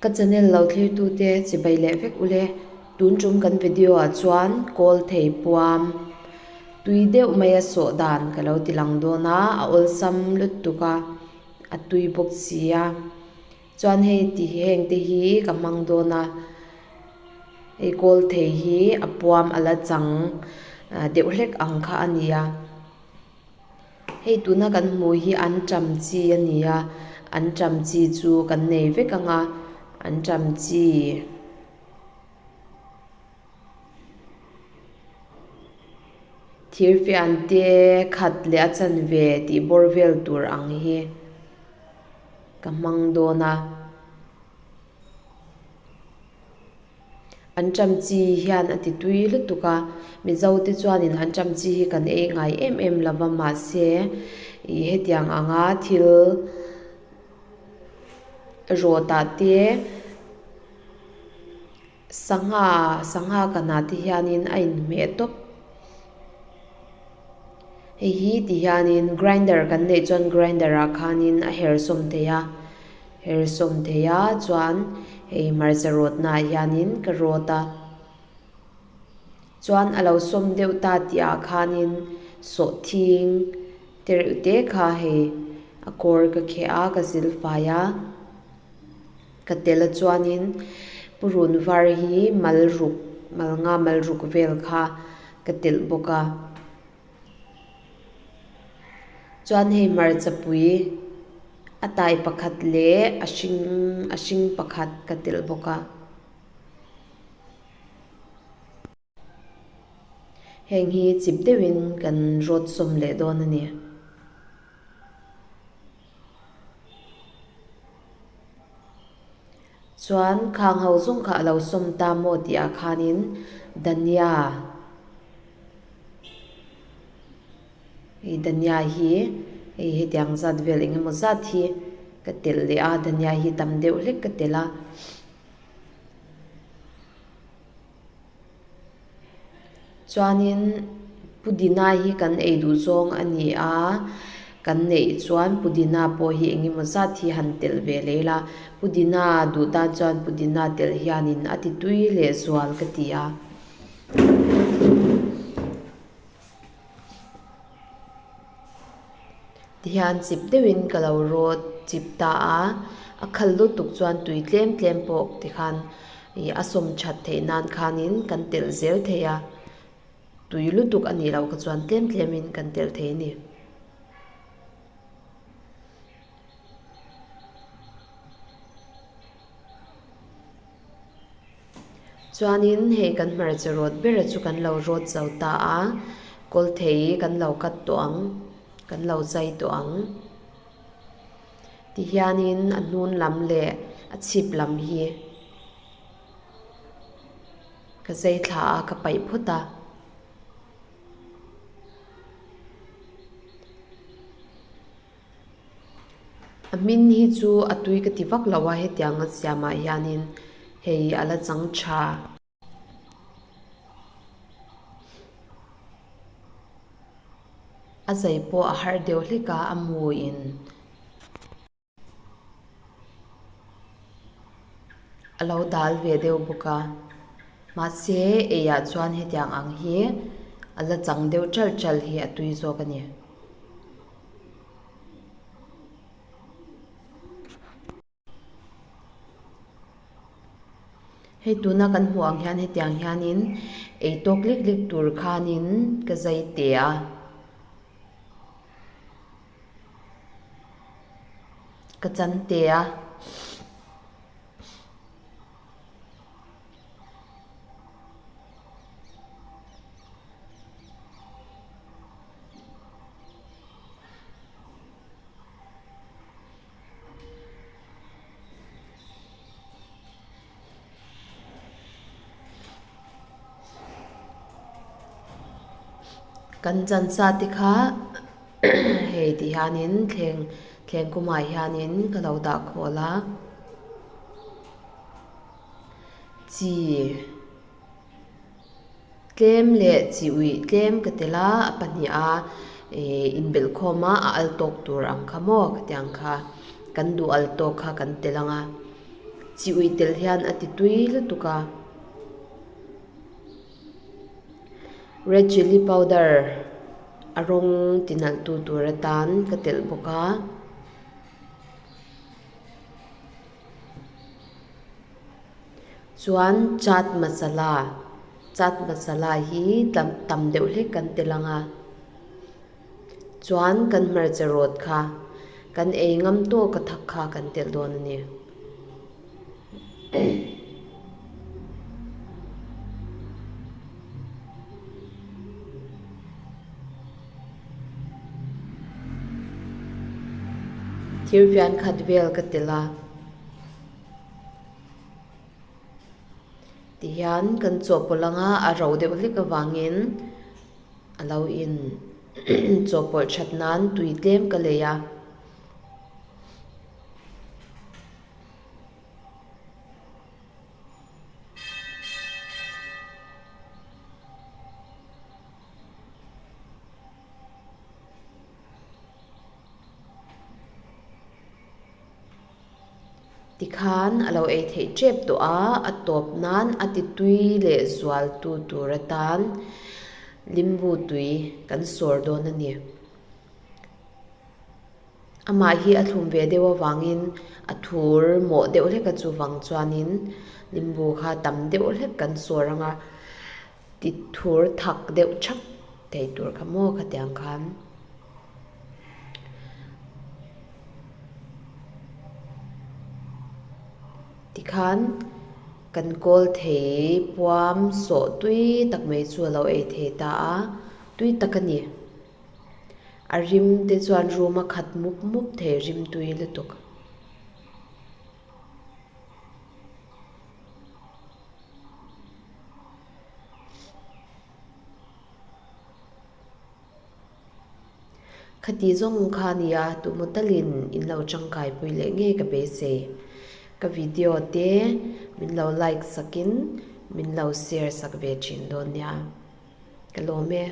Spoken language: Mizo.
Ka channel lo thlirtute chibai leh vek ule. Tun tum kan video ah chuan kawl thei puam tui deuh mai a sawh dan ka lo ti lang dawn a, a awlsam lutuk a, a tui bawk si a. Chuan hei ti heng te hi ka hmang dawn a, hei kawl thei hi a puam a la chang deuh hlek ang kha a ni a. Hei tuna kan hmuh hi anṭam chi a ni a, anṭam chi chu kan nei vek ang a, anṭam chi thirfian te khat leh a chanve tih bawr vel tur ang hi ka hmang dawn a. An ṭam chi hian a ti tui lutuk a, Mizo te chuanin an ṭam chi hi kan ei ngai em em lo va mahse ih hetiang anga thil rawtah te sangha sangha kanah te hianin a inhmeh tawp. Hei hi ti hianin grinder kan neih chuan grinder ah khanin a her sawm thei a her sawm thei a chuan hei hmarcha rawtna ah hianin ka rawt a chuan a lo sawm deuh ta tih ah khanin sawhthing te reuh te kha hei a kawr ka kheh a ka zil fai a. Ka tel a chuanin purun var hi mal ruk mal nga mal ruk vel kha ka telh bawk a. Chuan hei hmarcha pui a tai pakhat leh a hring a hring pakhat ka telh bawk a. Heng hi chip deuhin kan rawt sawm leh dawn a ni. Chuan khang ho zawng kha a lo sawm ta maw tih ah khanin Dania hei Dania hi hei hetiang zat vel eng emaw zat hi ka telh leh a Dania hi tam deuh hlek ka telh a. Chuanin pudina hi kan ei duh zawng a ni a, kan neih chuan pudina pawh hi eng emaw zat hi han telh ve leh ila, pudina duh tan chuan pudina telh hianin a ti tui leh zual ka ti a. Tihian chip deuhin ka lo rawt chip ta a, a khal lutuk chuan tui tlem tlem pawh tikhan ih a sawm that theih nan khanin kan telh zel thei a, tui lutuk a nih loh kha chuan tlem tlemin kan telh thei a ni. Chuanin hei kan hmarcha rawt bera chu kan lo rawt zo ta a, kawlthei kan lo cut tawh ang, kan lo zai tawh ang. Tihianin a hnun lam leh a chhip lam hi ka zai thla a, ka paih phawt a. A hmin hi chu a tui ka ti vak lo a hetiang a siamah hianin hei a la chang tha. A zai pawh a harh deuh hlek a a muin. A lo dal ve deuh bawk a mahse eiah chuan hetiang ang hi a la chang deuh ṭalh ṭalh hi a tui zawk a ni. Hei tuna kan hmuh ang hian hetiang hianin ei tawk lek lek tur khanin ka zai teh a. Ka chan teh a. Kan chan sa te kha hei ti hianin thleng thleng kumah hianin ka lo dah khawl a chi Tlem leh chi uih tlem ka tel a, a pahniha ih inbelh khawm a, a al tawk tur ang kha maw khatiang kha kan duh al tawk kha kan tel ang a. Chi ui tel hian a ti tui lutuk a. Red chilli powder a rawng ti nalh tu tur atan ka telh bawk a. Chuan chaat masala chaat masala hi tam deuh hlek kan tel ang a. Chuan kan hmarcha rawt kha kan ei ngam tawk a thak kha kan telh dawn a ni. Thirfian khat vel ka telh a. Tihian kan chawhpawlh anga a ro deuh hlek avangin a lo in chawhpawlh that nan tui tlem ka lei a. Tikhan a lo ei theih tep tawh a, a tawp nan a ti tui leh zual tu tur atan limbu tui kan sawr dawn a ni. Amah hi a thlum ve deuh avangin a thur mawh deuh hlek a chuvang chuanin limbu kha tam deuh hlek kan sawr ang a, ti thur thak deuh thak thei tur kha maw khatiang khan. Tikhan kan kawl thei puam sawh tui tak mai chu a lo ei thei ta a, tui tak a ni. A rim te chuan room a khat mup mup thei rim tui lutuk. Khati zawng kha nia tumaw talin in lo tangkai pui leh ngei ka beisei. Ka video te min lo like sakin min lo share sak ve thin dawn nia. Ka lawm e.